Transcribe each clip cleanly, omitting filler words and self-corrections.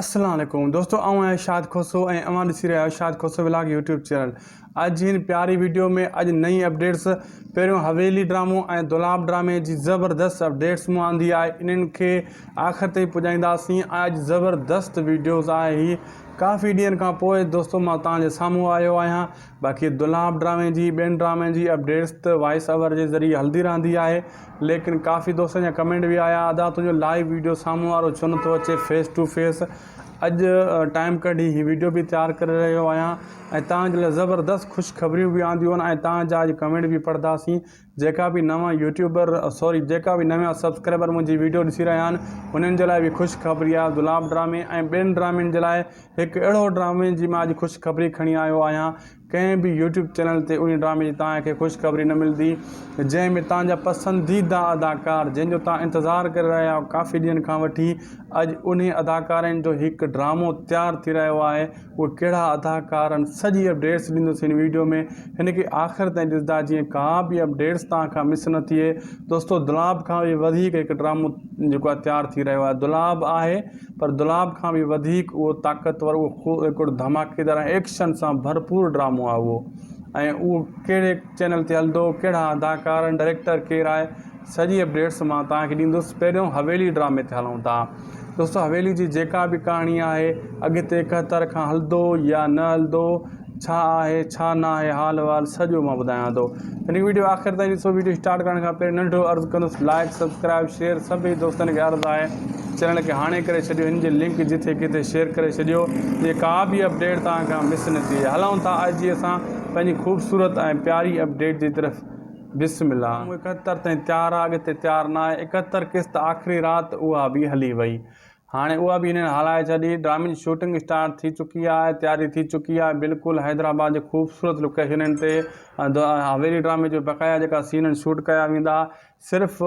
السلام عليڪم دوستو آئون آهيان شاد کوسو ۽ اوهان ڏسي رهيا آهيو Shad Khoso vlog YouTube channel اڄ جي هن پياري ويڊيو ۾ اڄ نئين اپڊيٽس پهريون حويلي ڊرامو ۽ دولاب ڊرامي جي زبردست اپڊيٽس مون آندي آهي انهن کي آخر تائين پڄائينداسين ۽ اڄ زبردست ويڊيوز آهي هي ڪافي ڏينهن کان پوء دوستو مان توهان جي سامهون آيو آهيان باقي دولاب ڊرامي جي ٻين ڊرامن جي اپڊيٽس ته وائس اوور جي ذريعي هلندي رهندي آهي ليڪن ڪافي دوستن جا ڪمينٽ به آيا ادا تنهنجو لائيو ويڊيو سامهون وارو ڇو نٿو اچي فيس ٽو فيس اڄ ٽائيم ڪڍي هي ويڊيو به تيار ڪري رهيو آهيان ۽ توهان جي لاء زبردست خوشخبريون به آنديون آهن ۽ توهان جا اڄ ڪمينٽ به پڙهنداسين جيڪا به نوان يوٽيوبر سوري جيڪا به نوان سبسڪرائبر منهنجي ويڊيو ڏسي رهيا آهن انهن جي لاء به خوشخبري آهي دولاب ڊرامي ۽ ٻين ڊرامن جي لاء هڪ اهڙو ڊرامي جي مان اڄ خوشخبري کڻي آيو آهيان ڪنهن به يوٽيوب چينل تي انهي ڊرامي جي توهان کي خوشخبري نه ملندي جنهن ۾ توهان جا پسنديده اداڪار جنهن جو توهان انتظار ڪري رهيا آهيو ڪافي ڏينهن کان وٺي اڄ انهي اداڪارن جو هڪ ڊرامو تيار ٿي رهيو آهي اهي ڪهڙا اداڪار آهن سڄي اپڊيٽس ڏيندس هن ويڊيو ۾ هن کي آخر تائين ڏسندا جيئن ڪا به اپڊيٽس توهان کان مس نه ٿئي دوستو دولاب کان به وڌيڪ هڪ ڊرامو جيڪو آهي تيار ٿي رهيو آهي دولاب آهي پر دولاب کان به وڌيڪ اهو طاقتور اهو هڪڙو ڌماڪيدار ۽ ايڪشن سان ڀرپور ڊرامو آهي اهو ۽ اهو ڪهڙي چينل تي هلندو ڪهڙا اداڪار ۽ ڊائريڪٽر ڪير آهي سڄي اپڊيٽس مان توهان کي ڏيندس پهريون حويلي ڊرامي تي هلون ٿا دوستو حويلي جي جيڪا به ڪهاڻي آهي اڳتي 71 کان هلندو يا نه هلندو ڇا آهي ڇا نه آهي حال احوال سڄو مان ٻڌايان ٿو هن ويڊيو آخر تائين ڏسو ويڊيو اسٽارٽ ڪرڻ کان پهرين ننڍڙو عرض ڪندس لائڪ سبسڪرائب شيئر سڀئي دوستن کي عرض آهي چينل کي هاڻي ڪري ڇڏيو هن جي لنڪ جٿي ڪٿي شيئر ڪري ڇڏيو جي ڪا به اپڊيٽ توهان کان مس نه ٿئي هلون ٿا اڄ جي اسان پنهنجي خوبصورت ۽ پياري اپڊيٽ جي طرف بسم الله. 71 تائين تيار آ اڳتي تيار ناهي 71 قسط آخري رات اها به هلي وئي هاڻي اها به هنن هلائي ڇڏي ڊرامي جي شوٽنگ اسٽارٽ ٿي چڪي آهي تياري ٿي چڪي آهي بلڪل حيدرآباد جي خوبصورت لوڪيشنن تي حويلي ڊرامي جو بقايا جيڪا سين آهن شوٽ ڪيا ويندا صرف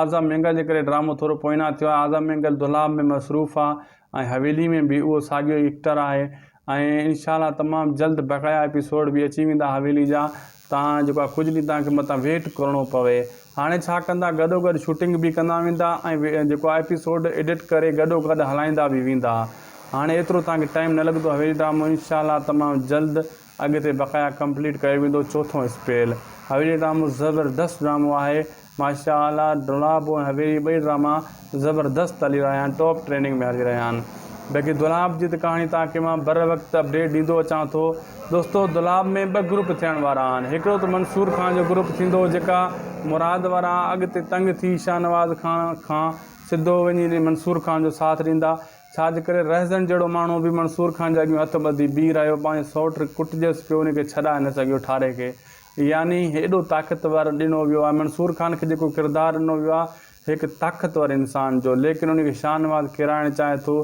اعظم مينگل جي ڪري ڊرامو ٿورو پوئنا ٿيو آهي اعظم مينگل دولاب ۾ مصروف آهي ۽ حويلي ۾ به اهو ساڳيو ايڪٽر آهي ۽ انشاء الله تمام جلد بقايا ايپيسوڊ به اچي ويندا حويلي جا تان جيڪو آهي ڪجهه ڏينهن توهان کي متان ويٽ ڪرڻو پوي هاڻي ڇا ڪندا گڏو گڏ شوٽنگ به ڪندا ويندا ۽ جيڪو آهي ايپيسوڊ ايڊٽ ڪري گڏو گڏ هلائيندا به ويندا هاڻي ايترو توهان کي ٽائيم نه لڳندو حويلي ڊرامو انشاء الله تمام جلد اڳتي بقايا ڪمپليٽ ڪيو ويندو چوٿون اسپيل حويلي ڊرامو زبردست ڊرامو آهي ماشاء الله دولاب ۽ حويلي ٻئي ڊراما زبردست هلي رهيا آهن ٽاپ ٽرينڊنگ ۾ هلي رهيا آهن باقي دولاب جي ته ڪهاڻي توهان کي مان بر وقت اپڊيٽ ڏيندو اچان ٿو دوستو دولاب ۾ ٻه گروپ ٿيڻ وارا آهن هڪڙو ته منصور خان جو گروپ ٿيندو جيڪا مراد وارا اڳتي تنگ ٿي شاهنواز خان کان سڌو وڃي منصور خان جو ساٿ ڏيندا ڇا جي ڪري رهزن جهڙو ماڻهو به منصور خان جي اڳيون هٿ ٻڌي بيهي رهيو پنهنجو سئوٽ ڪٽجيس پيو ان کي ڇڏائي نه سگهيو ٺاري کي يعني ايڏو طاقتور ڏنو ويو آهي منصور خان کي جيڪو ڪردار ڏنو ويو آهي هڪ طاقتور انسان جو ليڪن ان کي شاهنواز ڪيرائڻ چاهي ٿو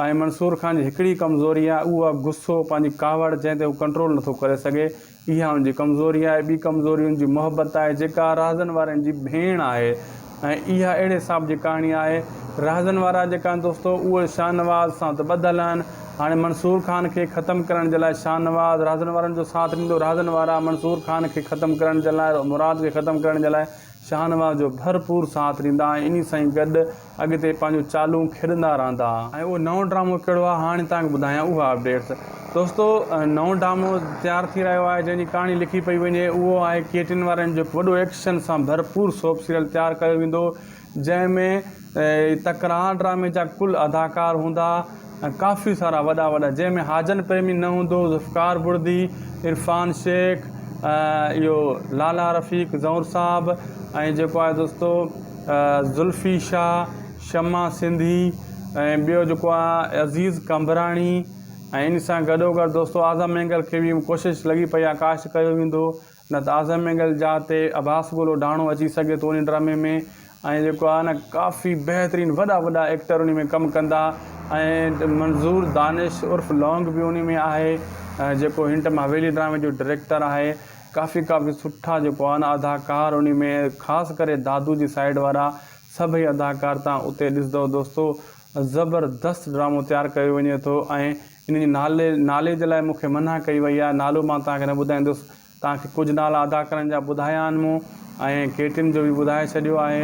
۽ منصور خان جي هڪڙي ڪمزوري آهي اهو آهي غصو پنهنجي ڪاوڙ جنهن تي هو ڪنٽرول نٿو ڪري سگهي اها ان جي ڪمزوري آهي ٻي ڪمزوري ان جي محبت آهي جيڪا رهزن وارن جي ڀيڻ آهي ۽ اها اهڙي حساب جي ڪهاڻي آهي. رهزن وارا جيڪا آهن دوستو اهي شاهنواز سان ته ٻڌل آهن. هاڻي منصور خان کي ختم ڪرڻ جي لاء شاهنواز رهزن وارن جو ساٿ ڏيندو. رهزن وارا منصور خان کي ختم ڪرڻ جي لاء مراد کي ختم ڪرڻ جي لاء شاهنواز جو ڀرپور ساٿ ڏيندا ۽ انهي سان ئي گڏ اڳتي پنهنجون چالون کيڏندا رهندا. ۽ اهو نئون ڊرامو ڪهڙو آهي هاڻي توهان کي ٻڌايان اها اپڊيٽس. دوستو نئون ڊرامو تيار ٿي رهيو آهي جنهن جي ڪهاڻي لکي پئي وڃي اهو آهي ڪيٽين وارن جو هڪ وڏو ايڪشن سان ڀرپور سوپ سيريل تيار ڪيو ويندو جنهن ۾ تڪرار ڊرامي جا ڪل اداڪار هوندا ۽ ڪافي سارا وڏا وڏا جنهن ۾ حاجن پريمي نه هوندو ذوالفقار بڙدي عرفان شيخ اهو لالا رفيق زئور صاحب ۽ جيڪو آهي دوستو ذلفي شاهه، شمع سنڌي ۽ ٻيو جيڪو آ عزيز قمبراڻي ۽ ان سان گڏوگڏ دوستو اعظم مينگل کي به ڪوشش لڳي پئي آ ڪاسٽ ڪيو ويندو نه ته اعظم مينگل جا تي عباس گل اوڍاڻو اچي سگهي ٿو ان ڊرامي ۾ ۽ جيڪو آ نه ڪافي بهترين وڏا وڏا ايڪٽر ان ۾ ڪم ڪندا ۽ منظور دانش عرف لونگ به ان ۾ آهي جيڪو هن ٽائيم حويلي ڊرامي جو ڊائريڪٽر آهي ڪافي ڪافي سٺا جيڪو آهي نه اداڪار انهي ۾ خاص ڪري دادو جي سائيڊ وارا سڀئي اداڪار تان اتي ڏسندو دوستو زبردست ڊرامو تيار ڪيو وڃي ٿو ۽ ان جي نالي نالي جي لاء مونکي منع ڪئي وئي آهي نالو مان توهان کي نه ٻڌائيندس توهان کي ڪجهه نالا اداڪارن جا ٻڌايا آهن مون ۽ ڪيٽن جو به ٻڌائي ڇڏيو آهي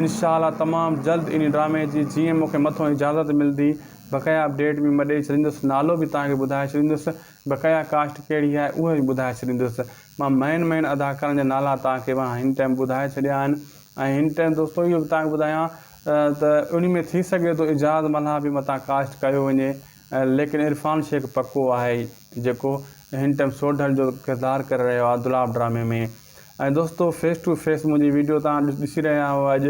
انشاء الله تمام جلد انهي ڊرامي جي جيئن مونکي مٿو اجازت ملدي بقايا اپڊيٽ به مان ڏئي ڇڏيندس نالو به توهان کي ٻڌائي ڇڏيندس بقايا ڪاسٽ ڪهڙي آهي اهو به ٻڌائي ڇڏيندس مان مين مين اداڪارن جا نالا توهان کي مان هن ٽائيم ٻڌائي ڇڏيا آهن ۽ هن ٽائيم دوستو اهو به توهان کي ٻڌايان ته ان ۾ ٿي سگهي ٿو اعجاز ملاح به متان ڪاسٽ ڪيو وڃي ليڪن عرفان شيخ پڪو آهي جيڪو هن ٽائيم سوڍل جو ڪردار ڪري رهيو آهي دولاب ڊرامي ۾ ۽ دوستو فيس ٽو فيس منهنجي ويڊيو تان ڏسي رهيا آهيو اڄ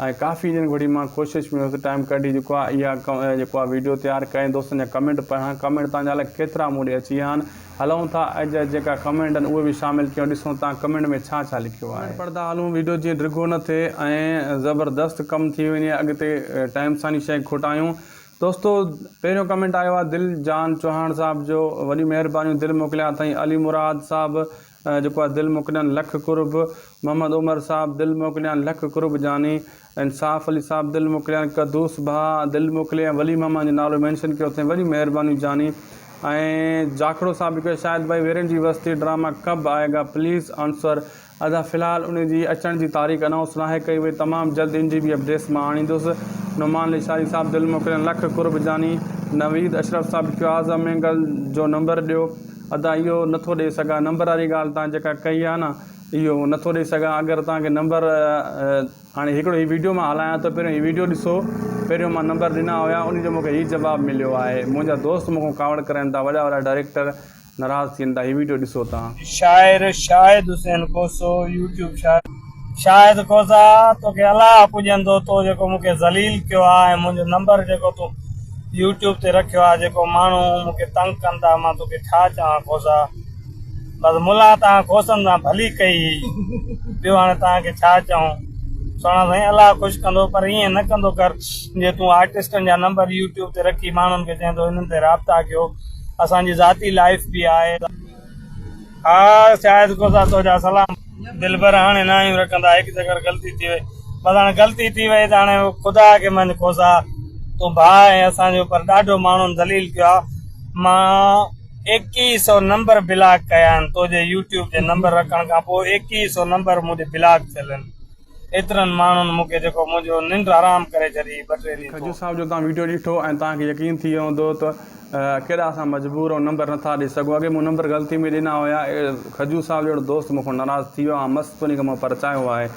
۽ ڪافي ڏينهن گهڙي مان ڪوشش ۾ هيس ٽائيم ڪڍي جيڪو آهي اها جيڪو آهي ويڊيو تيار ڪئي دوستن جا ڪمينٽ پڙهان ڪمينٽ تان جا الائي ڪيترا مون ڏي اچي ويا آهن هلون ٿا اڄ جا جيڪا ڪمينٽ آهن اهي به شامل ڪيون ڏسون تان ڪمينٽ ۾ ڇا ڇا لکيو آهي. پڙهندا هلون ويڊيو جيئن ڊگهو نه ٿئي ۽ زبردست ڪم ٿي وڃي اڳتي ٽائيم سان ئي شيء کوٽايون دوستو پهريون ڪمينٽ آيو آهي دل جان چوهاڻ صاحب جو وڏيون مهربانيون دل موڪليا اٿائين علي مراد صاحب جيڪو آهي دل موڪليان لک قرب محمد عمر صاحب دل موڪليان لک قرب جاني انصاف علي صاحب دل موڪليان قدوس ڀاء دل موڪلي ۽ ولي محمد جو نالو مينشن ڪيو اٿائين وڏيون مهربانيون جاني ۽ جاکڙو صاحب لکيو شاهد ڀائي ويرين جي وستي ڊراما ڪب آئي گا پليز آنسر ادا في الحال ان جي اچڻ جي تاريخ انائونس ناهي ڪئي وئي تمام جلد ان جي به اپڊيٽس مان آڻيندس نعمان لشاري صاحب دل موڪلين لک قرب جاني نويد اشرف صاحب لکيو اعظم مينگل جو نمبر ڏيو ادا اهو نٿو ڏئي سگهان نمبر واري ڳالهه تان جيڪا ڪئي آهي نه اهو نٿو ڏئي سگهان اگر توهان کي نمبر هاڻي هڪڙو هي ويڊيو مان هلايان ٿو پهريون هي ويڊيو ڏسو پهريون مان نمبر ڏنا هيا ان جو مونکي هي جواب مليو آهي منهنجا دوست مون کان ڪاوڙ ڪرن ٿا وڏا وڏا ڊائريڪٽر ناراض ٿين ٿا هي ويڊيو ڏسو تان. شاعر شاهد حسين کوسو يوٽيوب شاهد شاهد کوسا توکي الله پڄندو تو جيڪو مونکي ذليل ڪيو آ ۽ منهنجو نمبر جيڪو تون يوٽيوب تي رکيو آ جيڪو ماڻهو مونکي تنگ ڪن ٿا مان توکي ڇا چوان کوسا بس ملا توهان کوسن سان ڀلي ڪئي هئي ٻيو هاڻي توهان کي ڇا چئون سهڻا سائين الله خوش ڪندو پر ائين نه ڪندو ڪر جي تون آرٽسٽن جا نمبر يوٽيوب تي رکي ماڻهن کي چئين ٿو انهن تي رابطا ڪيو اسان جي ذاتي لائيف به آهي. ها شاهد کوسا توجا سلام. دلبر هاڻي نه آهيون رکندا هڪ چڪر غلطي ٿي وئي بس هاڻي غلطي ٿي وئي ته هاڻي خدا کي مڃ کوسا تون ڀاء آهين اسان جو پر ڏاڍو ماڻهن ذليل ڪيو آ مان ايڪيهه سو نمبر بلاڪ ڪيا آهن توجي يوٽيوب جي نمبر رکڻ کان پوء ايڪيهه سو نمبر منهنجي بلاڪ ٿيل آهن. ايترن ماڻهن مون کي جيڪو منهنجو ننڊ حرام ڪري ڇڏي ٻه ٽي ڏينهن کجو صاحب جو توهان ويڊيو ڏٺو ۽ توهان کي يقين ٿي ويو هوندو ته ڪيڏا اسان مجبور آهيون نمبر نٿا ڏئي سگهون اڳي مون نمبر غلطي ۾ ڏنا هيا کجو صاحب جهڙو دوست مون کان ناراض ٿي ويو آهي مست انهي کي مون پرچايو آهي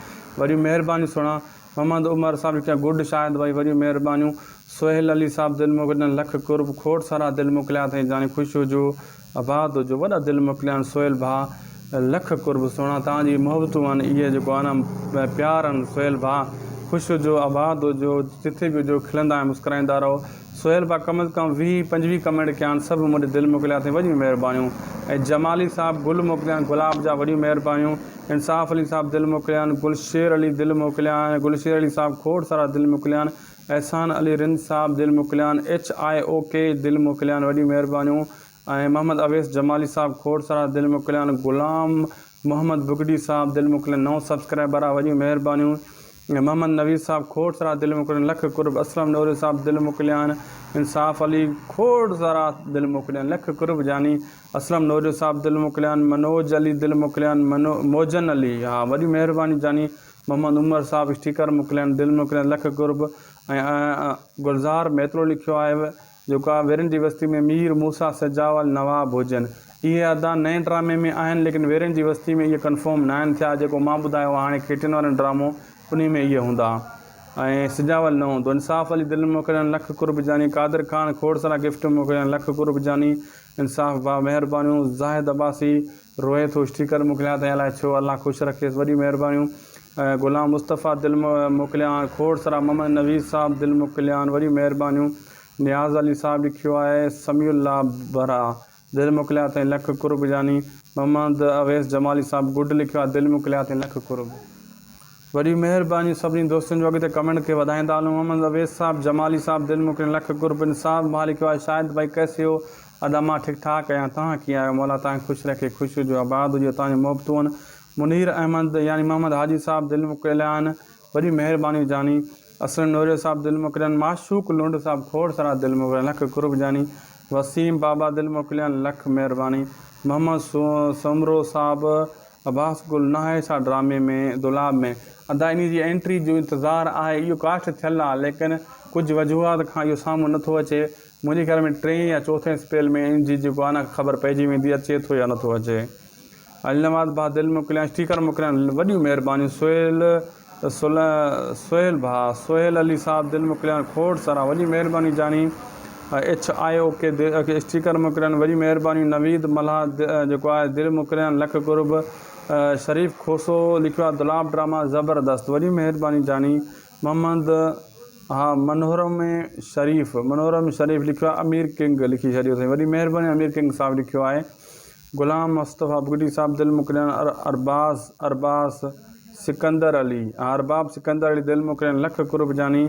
وڏيون مهربانيون سهڻا محمد عمر صاحب لکيا گڊ شاهد ڀائي وڏيون مهربانيون سهيل علي صاحب دل موڪليا لک قرب کوڙ سارا دل موڪليا اٿئي جاني خوش هجو آباد هجو وڏا دل موڪليا آهن سهيل ڀاء لک قرب سهڻا توهان جي محبتون آهن اهي جيڪو آهي نه پيار آهن سهيل ڀاء خوش هجو آباد هجو جٿي به هجو کلندا ۽ مسڪرائيندا رهو سهيل ڀاء ڪم از ڪم ويهه پنجويهه ڪمينٽ ڪيا آهن سڀ مون ڏي دل موڪليا اٿئي وڏيون مهربانيون ۽ جمالي صاحب گل موڪليا آهن گلاب جا وڏيون مهربانيون انصاف علي صاحب دل موڪليا آهن گلشير علي دل موڪليا آهن گلشير علي صاحب کوڙ سارا دل موڪليا آهن احسان علي رند صاحب دل موڪليان ايڇ I او ڪي دل موڪليان وڏيون مهربانيون ۽ محمد اويس جمالي صاحب کوڙ سارا دل موڪليان غلام محمد بگڙي صاحب دل موڪليان نئون سبسڪرائبر آ وڏيون مهربانيون ۽ محمد نويد صاحب کوڙ سارا دل موڪليان لک قرب اسلم نوري صاحب دل موڪليان انصاف علي کوڙ سارا دل موڪليان لک قرب جاني اسلم نوري صاحب دل موڪليان منوج علي دل موڪليان موجن علي ها وڏيون مهربانيون جاني محمد عمر صاحب اسٽيڪر موڪليا دل موڪليا لک قرب ۽ گلزار ميتلو لکيو آهي جيڪا ويرين جي وستي ۾ مير موسيٰ سجاول نواب هجن اهي ادا نئين ڊرامي ۾ آهن ليڪن ويرين جي وستي ۾ اهي ڪنفرم ناهن ٿيا جيڪو مان ٻڌايو آهي هاڻي کيٽين وارن ڊرامو انهي ۾ اهي هوندا ۽ سجاول نه هوندو انصاف علي دل موڪليا لک قرب جاني قادر خان کوڙ سارا گفٽ موڪليا لک قرب جاني انصاف ڀاء مهربانيون زاهد عباسي روئي ٿو اسٽيڪر موڪليان ته الائي ڇو الله خوش رکيس وڏيون مهربانيون غلام مصطفيٰ دل موڪليان کوڙ سارا محمد نويد صاحب دل موڪليان وڏيون مهربانيون نياز علي صاحب لکيو آهي سميع الله برا دل موڪليا اٿئي لک قرب جاني محمد اويس جمالي صاحب گڊ لکيو آهي دل موڪليا اٿئي لک قرب. وڏيون مهربانيون سڀني دوستن جو اڳتي ڪمينٽ کي وڌائيندا هلون محمد اويس صاحب جمالي صاحب دل موڪلين لک قرب انصاف ڀاء لکيو آهي شاهد ڀائي ڪيسي هو ادا مان ٺيڪ ٺاڪ آهيان توهان ڪيئن آهيو مولا توهان کي خوش رکي خوش هجو آباد هجو توهان جون محبتون منير احمد يعني محمد حاجي صاحب دل موڪليا آهن وڏيون مهربانيون جاني اسلم نوريو صاحب دل موڪليا معشوق لنڊ صاحب کوڙ سارا دل موڪليا لک قرب جاني وسيم بابا دل موڪليا لک مهرباني محمد سومرو صاحب عباس گل ناهي ڇا ڊرامي ۾ دولاب ۾ ادا انهي جي انٽري جو انتظار آهي اهو ڪاسٽ ٿيل آ ليڪن ڪجهه وجوهات کان اهو سامهون نٿو اچي. منهنجي خيال ۾ ٽئين يا چوٿين اسپيل ۾ ان جي جيڪو آهي نه خبر پئجي ويندي اچي ٿو يا نٿو اچي. علي نواز ڀاء دل موڪليان اسٽيڪر موڪليان وڏيون مهربانيون سهيل سهيل ڀاء سهيل علي صاحب دل موڪليان کوڙ سارا وڏي مهرباني جاني H I O K sticker موڪليان وڏي مهرباني نويد ملاح جيڪو آهي دل موڪليان لک قرب شريف کوسو لکيو آهي دولاب ڊراما زبردست وڏي مهرباني جاني محمد ها منورم شريف منورم شريف لکيو آهي امير ڪنگ لکي ڇڏيو اٿئي وڏي مهرباني امير ڪنگ صاحب لکيو آهي غلام مصطفيٰ بگٽي صاحب دل موڪليان ارباز ارباز سڪندر علي ارباب سڪندر علي دل موڪليان لک قرب جاني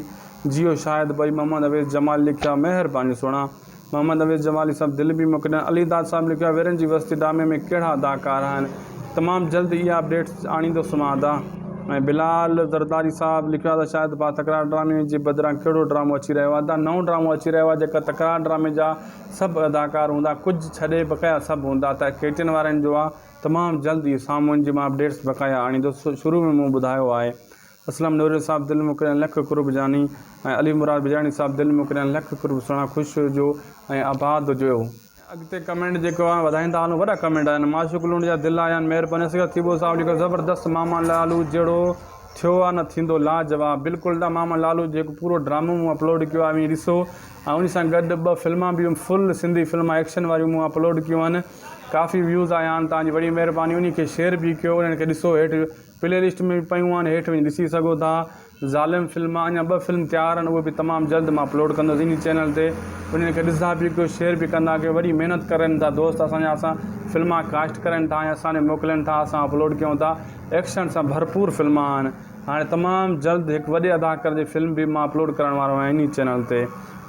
جيو شاهد ڀائي محمد اويس جمالي لکيا مهرباني سهڻا محمد اويس جمالي صاحب دل به موڪليان علي داد صاحب لکيا ويرن جي وستي ڊرامي ۾ ڪهڙا اداڪار آهن تمام جلد اها اپڊيٽس آڻيندس مان ادا ۽ بلال زرداري صاحب لکيو آهي ته شاهد ڀاء تڪرار ڊرامي جي بدران ڪهڙو ڊرامو اچي رهيو آهي ادا نئون ڊرامو اچي رهيو آهي جيڪا تڪرار ڊرامي جا سڀ اداڪار هوندا ڪجهه ڇڏي بقايا سڀ هوندا ته ڪيٽين وارن جو آ تمام جلد اهو سامهون جي مان اپڊيٽس بقايا آڻيندس شروع ۾ مون ٻڌايو آهي اسلم نوري صاحب دل موڪليان لک قرب جاني ۽ علي مراد بجاڻي صاحب دل موڪليان لک قرب سهڻا خوش هجو ۽ آباد هجو. اڳتي ڪمينٽ جيڪو آهي وڌائيندا هلون وڏا ڪمينٽ آهن معشوق لنڊ جا دل آيا آهن مهرباني اصغر ٿيٻو صاحب لکيو زبردست ماما لالو جهڙو ٿيو آ نه ٿيندو لاجواب بلڪل دا ماما لالو جيڪو پورو ڊرامو مون اپلوڊ ڪيو آهي اوهين ڏسو ۽ ان سان گڏ ٻه فلمان به فل سنڌي فلمان ايڪشن واريون مون اپلوڊ ڪيون آهن ڪافي ويوز آيا آهن توهان جي وڏي مهرباني انهي کي شيئر به ڪيو انهن کي ڏسو هيٺ پلي لسٽ ۾ به پيون آهن هيٺ وڃي ڏسي سگهو ٿا ظالم فلم اڃا ٻه فلم تيار آهن اهي به تمام جلد مان اپلوڊ ڪندس انهي چينل تي انهن کي ڏسندا به ڪيو شيئر به ڪندا ڪيو وڏي محنت ڪرن ٿا دوست اسان جا اسان فلمان ڪاسٽ ڪرن ٿا ۽ اسان ڏي موڪلين ٿا اسان اپلوڊ ڪيون ٿا ايڪشن سان ڀرپور فلمان آهن هاڻي تمام جلد هڪ وڏي اداڪار جي فلم به مان اپلوڊ ڪرڻ وارو آهيان انهي چينل تي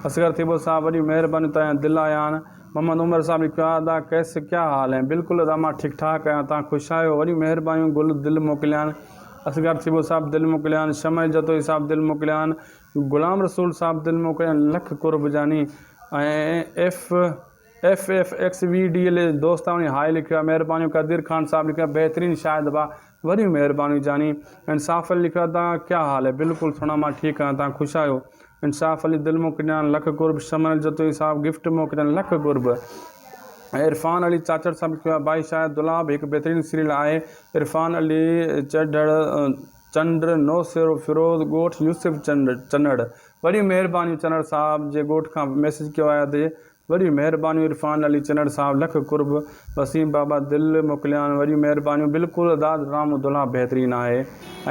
اصغر ٿيٻو صاحب وڏي مهرباني توهان جا دل آيا آهن محمد عمر صاحب لکيو آهي ادا ڪيس ڪيا حال هين بلڪل ادا مان ٺيڪ ٺاڪ آهيان توهان خوش آهيو وڏيون مهربانيون گل دل موڪليان اصغر ٿيٻو صاحب دل موڪليان شمع جتوئي صاحب دل موڪليان غلام رسول صاحب دل موڪليان لک قرب جاني ۽ F F F X V D L دوست آڻي هاء لکيو آهي مهربانيون قدير خان صاحب لکيو آهي بهترين شاهد ڀاء وڏيون مهربانيون جاني انصاف علي لکيو آهي ادا ڪيا حال هي بلڪل سهڻا مان ٺيڪ آهيان توهان خوش آهيو انصاف علي دل موڪليان لک قرب شمن علي جتوئي صاحب گفٽ موڪليان لک قرب عرفان علي چاچڙ صاحب لکيو آهي ڀائي شاهد دولاب هڪ بهترين سيريل آهي عرفان علي چڍڙ چنڊ نوسيرو فيروز ڳوٺ يوسف چنڊ چنڙ وڏيون مهربانيون چنڙ صاحب جي ڳوٺ کان ميسيج ڪيو آهي ادي وڏيون مهربانيون عرفان علي چنڙ صاحب لک قرب وسيم بابا دل موڪليان وڏيون مهربانيون بلڪل ادا ڊرامو دلها بهترين آهي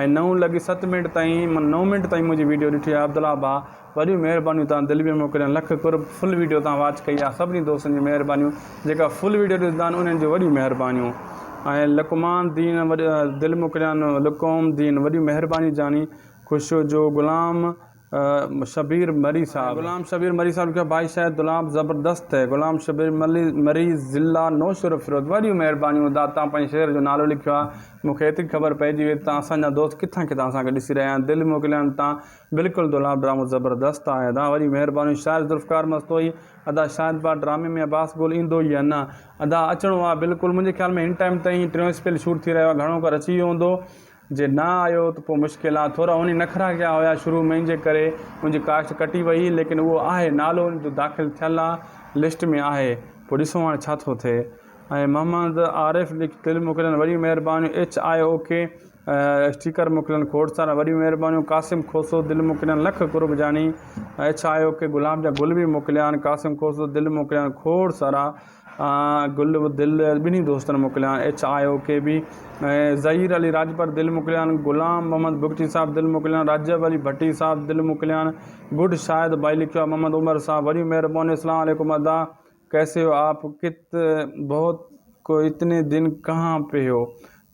۽ نو لڳي ست منٽ تائين من نو منٽ تائين منهنجي ويڊيو ڏٺي آهي عبدالله ڀاء وڏيون مهربانيون تان دل به موڪليان لک قرب فل ويڊيو تان واچ ڪئي آهي سڀني دوستن جون مهربانيون جيڪا فل ويڊيو ڏسندا آهن انهن جون وڏيون مهربانيون ۽ لقمان دين دل موڪليان لقوم دين وڏيون مهربانيون جاني خوش هجو غلام شبير مري صاحب. غلام شبير مري صاحب لکيو ڀائي شاهد دولاب زبردست هي غلام شبير مري ضلع نوشهروفيروز وڏيون مهربانيون ادا تان پنهنجي شهر جو نالو لکيو آهي مون کي ايتري خبر پئجي وئي ته تان اسان جا دوست ڪٿان ڪٿان اسان کي ڏسي رهيا آهن دل موڪليان تان بلڪل دولاب ڊرامو زبردست آهي ادا وڏي مهربانيون شاعر ذوالفقار مستوئي ادا شاهد ڀاء ڊرامي ۾ عباس گل ايندو يا نه ادا اچڻو آهي بلڪل منهنجي خيال ۾ هن ٽائيم تائين ٽيون اسپيل شوٽ ٿي رهيو آهي گهڻو ڪر اچي ويو هوندو جي نه آيو ته پوء مشڪل آ. ٿورا انهي نخرا ڪيا هيا شروع ۾ جي ڪري ان جي ڪاسٽ ڪٽي وئي ليڪن اهو آهي نالو ان جو داخل ٿيل آ لسٽ ۾ آهي پوء ڏسون هاڻي ڇا ٿو ٿئي ۽ محمد عارف لک دل موڪلين وڏيون مهربانيون H I O K sticker موڪلين کوڙ سارا وڏيون مهربانيون قاسم کوسو دل موڪلين لک قرب جاني ايڇ I او ڪي گلاب جا گل به موڪليان قاسم کوسو دل موڪليان کوڙ سارا گل و دل ٻنهي دوستن موڪليا ايڇ I او ڪي بي ۽ ظهير علي راڄپر دل موڪليا غلام محمد بگٽي صاحب دل موڪليا رجب علي ڀٽي صاحب دل موڪليا گڊ شاهد ڀائي لکيو آهي محمد عمر صاحب وڏيون مهربانيون اسلام عليڪم ادا ڪيسي هو آپ ڪت بهت کو اتني دن ڪهان پي هو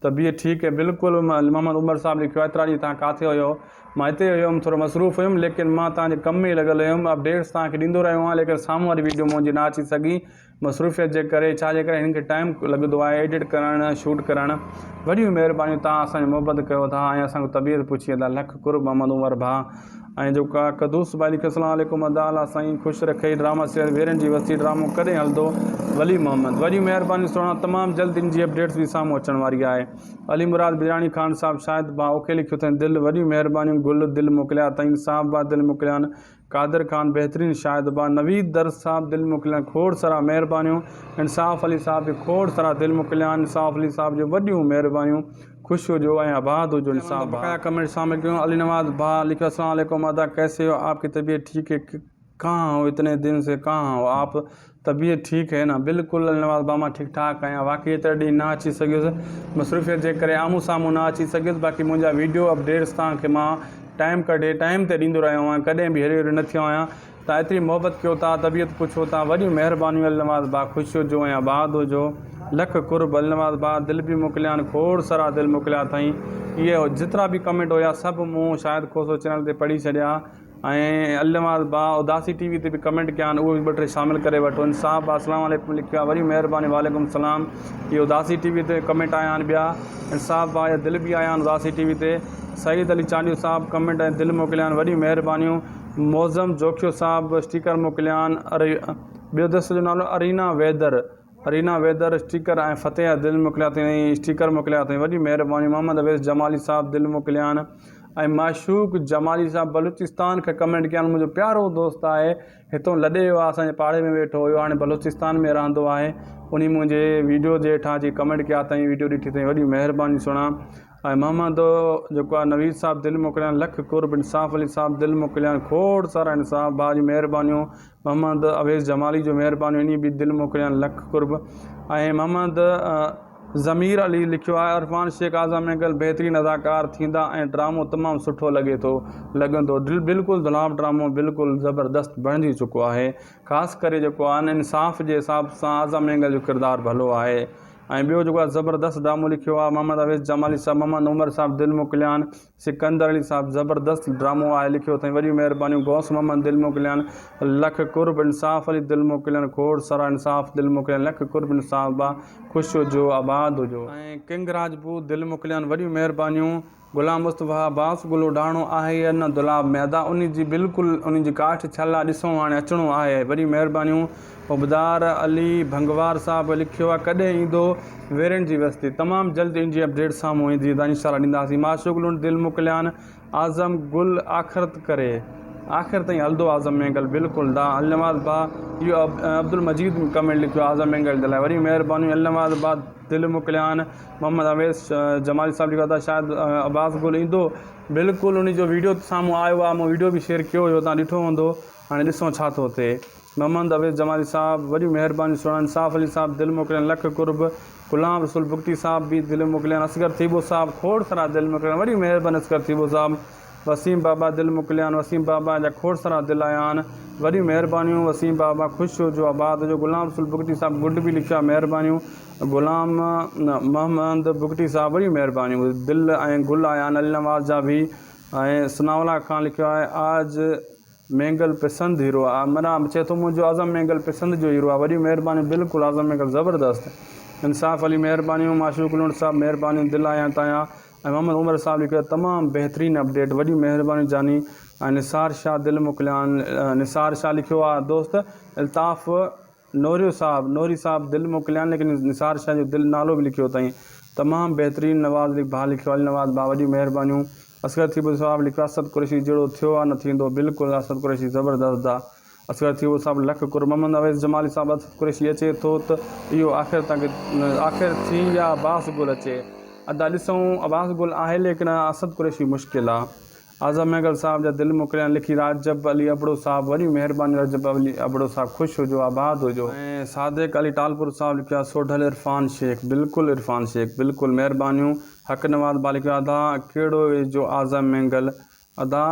طبيعت ٺيڪ هي بلڪل محمد عمر صاحب لکيو آهي ايترا ڏينهن توهان ڪاٿي هيو مان هتي هيم ٿورو مصروف هيم ليڪن مان توهان جي ڪم ۾ ئي لڳل هيم اپڊيٽس توهان کي ڏيندو رهيو آهيان ليڪن سامهون واري ويڊيو منهنجي نه اچي سگهي مصروفيت جي ڪري ڇا جي ڪري هن کي ٽائيم لڳندو آهي ايڊٽ ڪرڻ شوٽ ڪرڻ وڏيون مهربانيون توهان اسان جي محبت ڪيو ٿا ۽ اسان کان طبيعت پڇي ادا لک قرب محمد عمر ڀاء ۽ جو ڪا قدوس ڀائي لکيو اسلام عليڪم ادا الله سائين خوش رکئي ڊراما سيريل ويرن جي وستي ڊرامو ڪڏهن هلندو ولي محمد وڏيون مهربانيون سهڻا تمام جلد ان جي اپڊيٽس به سامهون اچڻ واري آهي علي مراد بجراڻي خان صاحب شاهد ڀاء اوڪي لکيو اٿائين دل وڏيون مهربانيون گل دل موڪليا اٿائين انصاف ڀاء دل موڪليا آهن قادر خان بهترين شاهد ڀاء نويد درس صاحب دل موڪليا کوڙ سارا مهربانيون انصاف علي صاحب به کوڙ سارا دل موڪليا آهن انصاف علي صاحب جو وڏيون مهربانيون خوش هجو ۽ آباد هجو انصاف ڀاء بقايا ڪمينٽ شامل ڪيون علي نواز ڀاء لکيو السلام عليڪم ادا ڪيسي هو آپ ڪي طبيعت ٺيڪ هي ڪهان هو اتني دن سي ڪهان هو آپ طبيعت ٺيڪ هي نه بلڪل علي نواز ڀاء مان ٺيڪ ٺاڪ آهيان واقعي ايترا ڏينهن نه اچي سگهيس مصروفيت جي ڪري آمهون سامهون نه اچي سگهيس باقي منهنجا ويڊيو اپڊيٽس توهان کي مان ٽائيم ڪڍي ٽائيم تي ڏيندو رهيو آهيان ڪڏهن به هيري هوري نه ٿيو آهيان توهان ايتري محبت ڪيو ٿا طبيعت پڇو ٿا وڏيون مهربانيون علي نواز ڀاء خوش هجو ۽ آباد هجو لک قرب علي نواز ڀاء دل به موڪليان کوڙ سارا دل موڪليا اٿائين اهي جيترا به ڪمينٽ هيا سڀ مون شاهد کوسو چينل تي پڙهي ڇڏيا ۽ النواز ڀاء اداسي ٽي وي تي به ڪمينٽ ڪيا آهن اهي به ٻه ٽي شامل ڪري وٺو انصاف ڀاء اسلام عليڪم لکيو آهي وري مهرباني وعليڪم السلام اهي اداسي ٽي وي تي ڪمينٽ آيا آهن ٻيا انصاف ڀاء جا دل به آيا آهن اداسي ٽي وي تي سعيد علي چانڊيو صاحب ڪمينٽ ۽ دل موڪليا آهن وڏيون مهربانيون معظم جوکيو صاحب اسٽيڪر موڪليا آهن ٻيو دوست جو نالو ارينا ويدر ارينا ويدر اسٽيڪر ۽ فتح دل موڪليا اٿئي اسٽيڪر موڪليا اٿئي وڏي مهرباني محمد اويس جمالي صاحب دل موڪليا آهن ۽ معشوق جمالي صاحب بلوچستان کان ڪمينٽ ڪيا آهن منهنجو پيارو دوست آهي هتو لڏي ويو آهي اسان جي پاڙي ۾ ويٺو هيو هاڻي بلوچستان ۾ رهندو آهي انهي منهنجي ويڊيو جي هيٺان اچي ڪمينٽ ڪيا اٿئي ويڊيو ڏٺي اٿئي وڏي مهرباني سهڻا ۽ محمد جيڪو آهي نويد صاحب دل موڪليا آهن لک قرب انصاف علي صاحب دل موڪليا آهن کوڙ سارا انصاف ڀاء جي مهربانيون محمد اويس جمالي جو مهربانيون انهي به دل موڪليان لک قرب ۽ محمد ضمير علي لکيو آهي عرفان شيخ اعظم مينگل بهترين اداڪار ٿيندا ۽ ڊرامو تمام سٺو لڳي ٿو لڳندو بلڪل دولاب ڊرامو بلڪل زبردست بڻجي چڪو آهي خاص ڪري جيڪو آهي انصاف جي حساب سان اعظم مينگل جو ڪردار ڀلو آهي ۽ ٻيو جيڪو آهي زبردست ڊرامو لکيو آهي محمد اويس جمالي صاحب محمد عمر صاحب دل موڪليان سڪندر علي صاحب زبردست ڊرامو آهي لکيو اٿئي وڏيون مهربانيون غوث محمد دل موڪليان لک قرب انصاف علي دل موڪليان کوڙ سارا انصاف دل موڪليان لک قرب انصاف با خوش هجو آباد هجو. ۽ ڪنگ راجپوت دل موڪليان وڏيون مهربانيون غلام مصطفيٰ عباس گلو ڊاڻو آهي يا نه دولاب ۾ ادا انهي جي بلڪل انهي جي ڪاٺ ٿيل آ ڏسون هاڻي اچڻو آهي وڏيون مهربانيون حبدار علي ڀنگوار صاحب لکيو آ ڪڏهن ايندو ويرين جي وستي تمام جلد ان جي اپڊيٽ سامهون ايندي ادا انشاء الله ڏينداسين معشوق لنڊ دل موڪليان اعظم گل آخرت ڪري آخر تائين هلندو اعظم مينگل بلڪل دا النواز با اهو عبدالمجيد ڪمينٽ لکيو اعظم مينگل جي لاء وري مهربانيون النواز با دل موڪليان محمد اويس جمالي صاحب لکيو ادا شايد عباس گل ايندو بلڪل ان جو ويڊيو سامهون آيو آ مون ويڊيو به شيئر ڪيو هيو تان ڏٺو هوندو هاڻي ڏسون ڇا ٿو ٿئي. محمد اويس جمالي صاحب وڏيون مهربانيون سهڻا انصاف علي صاحب دل موڪلين لک قرب غلام رسول بگٽي صاحب به دل موڪلين اصغر ٿيٻو صاحب کوڙ سارا دل موڪلين وڏيون مهربانيون اصغر ٿيٻو صاحب وسيم بابا دل موڪليان وسيم بابا جا کوڙ سارا دل آيا آهن وڏيون مهربانيون وسيم بابا خوش هجو آباد هجو غلام رسول بگٽي صاحب گڊ به لکيو آهي مهربانيون غلام محمد بگٽي صاحب وڏيون مهربانيون دل ۽ گل آيا آهن علي نواز جا به ۽ ثناء الله خان لکيو آهي آج مينگل پسند هيرو آ منا چئي ٿو منهنجو اعظم مينگل پسند جو هيرو آ وڏيون مهربانيون بلڪل اعظم مينگل زبردست انصاف علي مهربانيون معشوق لنڊ صاحب مهربانيون دل آيان تايان ۽ محمد عمر صاحب لکيو تمام بهترين اپڊيٽ وڏيون مهربانيون جاني ۽ نثار شاھ دل موڪليان نثار شاھ لکيو آ دوست الطاف نوريو صاحب نوري صاحب دل موڪليان ليڪن نثار شاھ جو دل نالو به لکيو اٿائين تمام بهترين نواز علي ڀاء لکيو علي نواز ڀاء وڏيون مهربانيون اصغر ٿيٻو صاحب لکيو اسد قريشي جهڙو ٿيو آ نه ٿيندو بلڪل اسد قريشي زبردست آ اصغر ٿيٻو صاحب لک قرب محمد اويس جمالي صاحب اسد قريشي اچي ٿو ته اهو آخر تنگ آخر ٿي يا عباس گل اچي ادا ڏسون عباس گل آهي ليڪن اسد قريشي مشڪل آ اعظم مينگل صاحب جا دل موڪليان لکي رجب علي ابڙو صاحب وڏيون مهربانيون رجب علي ابڙو صاحب خوش هجو آباد هجو. ۽ صادق علي ٽالپر صاحب لکيو آهي سوڍل عرفان شيخ بلڪل عرفان شيخ بلڪل مهربانيون حق نواز ڀاء لکيو آهي ادا ڪهڙو جو اعظم مينگل ادا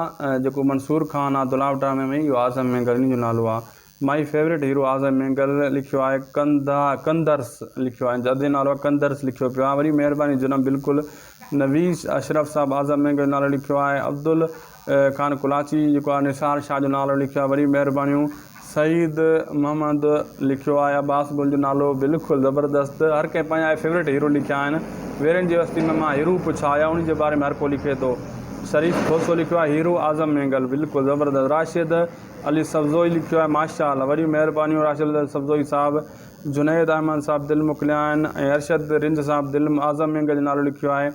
جيڪو منصور خان آ دولاب ڊرامي ۾ اهو اعظم مينگل انهي جو نالو آ my favourite hero Azam Mengal لکيو آهي ڪندا ڪندرس لکيو آهي جدي نالو آهي ڪندرس لکيو پيو آهي وري مهرباني جناب بلڪل نويس اشرف صاحب اعظم مينگل جو نالو لکيو آهي عبدل خان ڪلاچي جيڪو آهي نثار شاهه جو نالو لکيو آهي وري مهربانيون سعيد محمد لکيو آهي عباس گل جو نالو بلڪل زبردست هر ڪنهن پنهنجا فيورٽ هيرو لکيا آهن ويرن جي وستي ۾ مان هيرو پڇا آيا ان جي باري ۾ هر ڪو لکي ٿو. شريف کوسو لکيو آهي هيرو اعظم مينگل بلڪل زبردست راشد علي سبزوئي لکيو آهي ماشاء الله وڏيون مهربانيون راشد علي سبزوئي صاحب جنيد احمد صاحب دل موڪليا آهن ۽ ارشد رند صاحب دل اعظم مينگل جو نالو لکيو آهي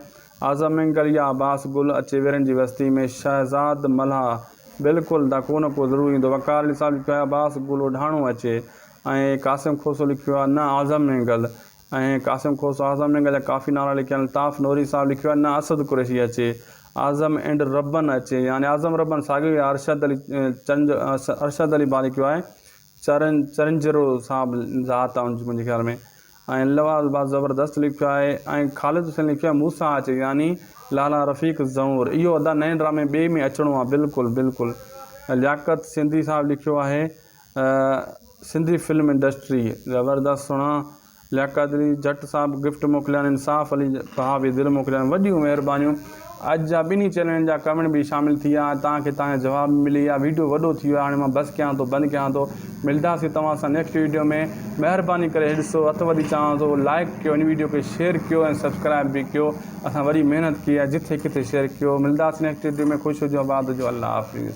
اعظم مينگل يا عباس گل اچي ويرن جي وستي ۾ شهزاد ملاح بلڪل دا ڪو نه ڪو ضرور ايندو وقار علي صاحب لکيو آهي عباس گل اوڍاڻو اچي ۽ قاسم کوسو لکيو آهي نه اعظم مينگل ۽ قاسم کوسو اعظم مينگل جا ڪافي نالا لکيا آهن الطاف نوري صاحب لکيو آهي نه اسد قريشي اچي اعظم اينڊ ربن اچي يعني اعظم ربن ساڳيو ئي ارشد علي چنج ارشد علي با لکيو آهي چرن چرنجرو صاحب ذات آهي ان جي منهنجي خيال ۾ ۽ لواز با زبردست لکيو آهي ۽ خالد حسين لکيو آهي موسيٰ اچي يعني لالا رفيق زئور اهو ادا نئين ڊرامي ٻئي ۾ اچڻو آهي بلڪل بلڪل لياقت سنڌي صاحب لکيو آهي سنڌي فلم انڊسٽري زبردست سھڻا لياقت علي جٽ صاحب گفٽ موڪليا آھن انصاف علي ڀاء به دل موڪليا آھن وڏيون مھربانيون اڄ جا ٻنھي چينلن جا ڪمينٽ به شامل ٿي ويا توھان کي توھان جو جواب به ملي ويا ويڊيو وڏو ٿي ويو آھي ھاڻي مان بس ڪيان ٿو بند ڪيان ٿو ملداسين توھان سان نيڪسٽ ويڊيو ۾ مھرباني ڪري ھي ڏسو ھٿ وڌي چوان ٿو لائڪ ڪيو ھن ويڊيو کي شيئر ڪيو ۽ سبسڪرائب به ڪيو اسان وڏي محنت ڪئي آھي جٿي ڪٿي شيئر ڪيو ملداسين نيڪسٽ ويڊيو ۾ خوش ھجو آباد ھجو الله حافظ.